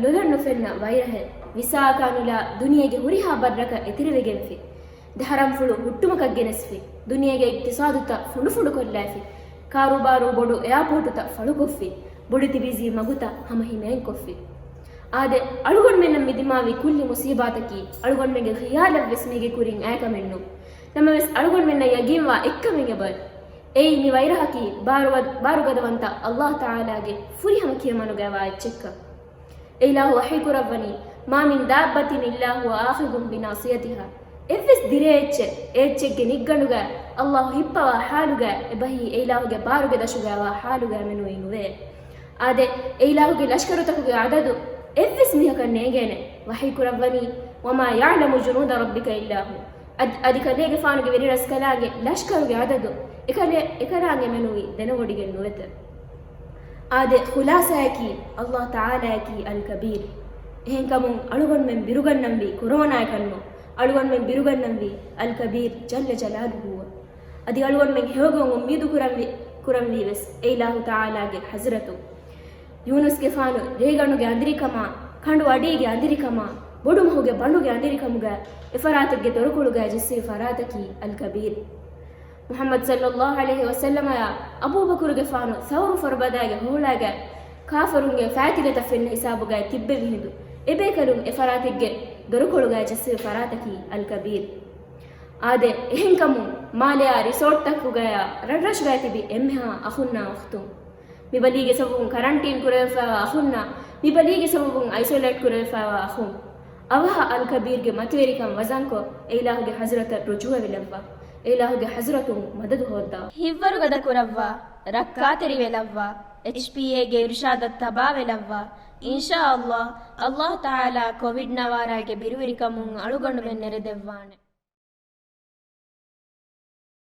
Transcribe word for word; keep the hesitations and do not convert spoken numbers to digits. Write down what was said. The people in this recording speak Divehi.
ލޮލަށް ނުފެންނަ ވައިރަހެއް ވިސާއަކާ ނުލާ ދުނިޔޭގެ ހުރިހާ ބައްރަކަށް އެތެރެވެގެންފި. ދަހަރަންފުޅު ހުއްޓުމަކަށް ގެނެސްފި. ދުނިޔޭގެ އިޤްތިޞާދުތައް ފުނޑުފުނޑުކޮށްލައިފި. ކާރޫބާރޫ ބޮޑު އެއާޕޯޓުތައް ފަޅުކޮށްފި. ބޮޑެތި ބިޒީ މަގުތައް ހަމަ ހިމައިންކޮށްފި. އާދެ، އަޅުގަނޑުމެންނަށް މި ދިމާވި ކުއްލި މުސީބާތަކީ އަޅުގަނޑުމެންގެ ޚިޔާލަށްވެސް މީގެ ކުރިން އައިކަމެއްނު. ނަމަވެސް އަޅުގަނޑުމެންނަށް ޔަގީންވާ އެއްކަމެއް އެބަ އެއީ މި ވައިރަހަކީ ބާރުގަ-، ބާރުގަދަވަންތަ ﷲ ތަޢާލާގެ ފުރިހަމަ ކިޔަމަނުގައިވާ އެއްޗެއްކަން. އެއިލާހު ވަޙީކުރައްވަނީ، "ما من دابة إلا هو آخذ بناصيتها." އެއްވެސް ދިރޭ އެއްޗެއް، އެ އެއްޗެއްގެ ނިއްގަނޑުގައި ﷲ ހިއްޕަވާ ޙާލުގައި އެބަހީ އެއިލާހުގެ ބާރުގެ ދަށުގައިވާ ޙާލުގައި މެނުވީ ނުވޭ. އާދެ، އެއިލާހުގެ ލަޝްކަރުތަކުގެ ޢަދަދު އެއްވެސް މީހަކަށް ނޭނގޭނެ. ވަޙީކުރައްވަނީ، "وما يعلم جنود ربك إلا هو." އަދި، އަދި ކަލޭގެފާނުގެ ވެރިރަސްކަލާނގެ ލަޝްކަރުގެ ޢަދަދު އެކަލޭ-، އެކަލާނގެ މެނުވީ ދެނެވޮޑިގެން ނުވެތެވެ. އާދެ، ޚުލާޞާއަކީ ﷲ ތަޢާލާއަކީ އަލް ކަބީރު. އެހެންކަމުން އަޅުގަނޑުމެން ބިރުގަންނަންވީ ކޮރޯނާއަކަށްނު، އަޅުގަނޑުމެން ބިރުގަންނަންވީ އަލް ކަބީރު ޖައްލަ ޖަލާލުހޫއަށް. އަދި އަޅުގަނޑުމެން ހެޔޮގޮތް އުއްމީދު ކުރަންވީ، ކުރަންވީވެސް އެއިލާހު ތަޢާލާގެ ޙަޟްރަތުން. ޔޫނުސްގެފާނު ރޭގަނޑުގެ އަނދިރިކަމާ، ކަނޑު އަޑީގެ އަނދިރިކަމާ، ބޮޑުމަހުގެ ބަނޑުގެ އަނދިރިކަމުގަ އެފަރާތެއްގެ ދޮރުކޮޅުގައި ޖެއްސި ފަރާތަކީ އަލް ކަބީރު. މުޙައްމަދު ޞައްލައްލާހު ޢަލައިހި ވަސައްލަމައާ އަބޫބަކުރުގެފާނު ޘައުރު ފަރުބަދާގެ ހޮހޮޅާގަ ކާފަރުންގެ ފައިތިލަތައް ފެންނަ ހިސާބުގައި ތިއްބެވި ހިނދު، އެބޭކަލުން އެފަރާތެއްގެ ދޮރުކޮޅުގައި ޖެއްސި ފަރާތަކީ އަލް ކަބީރު. އާދެ، އެހެންކަމުން މާލެއާ ރިސޯޓްތަކުގަޔާ ރަށްރަށުގައި ތިބި އެންމެހާ އަޚުންނާ އުޚްތުން، މިބަލީގެ ސަބަބުން ކަރަންޓީން ކުރެވިފައިވާ އަޚުންނާ، މިބަލީގެ ސަބަބުން އައިސޮލޭޓް ކުރެވިފައިވާ އަޚުން، އަވަހަށް އަލް ކަބީރުގެ މަތިވެރިކަން ވަޒަންކޮށް، އެއިލާހުގެ ޙަޟްރަތަށް ރުޖޫޢަވެލައްވާ، އެއިލާހުގެ ޙަޟްރަތުން މަދަދު ހޯއްދާ. ހިތްވަރުގަދަ ކުރައްވާ، ރައްކާތެރިވެލައްވާ، އެޗްޕީއޭގެ އިރުޝާދަށް ތަބާވެލައްވާ. އިންޝާﷲ، ﷲ ތަޢާލާ ކޮވިޑް ނަވާރާގެ ބިރުވެރިކަމުން އަޅުގަނޑުމެން ނެރެދެއްވާނެ.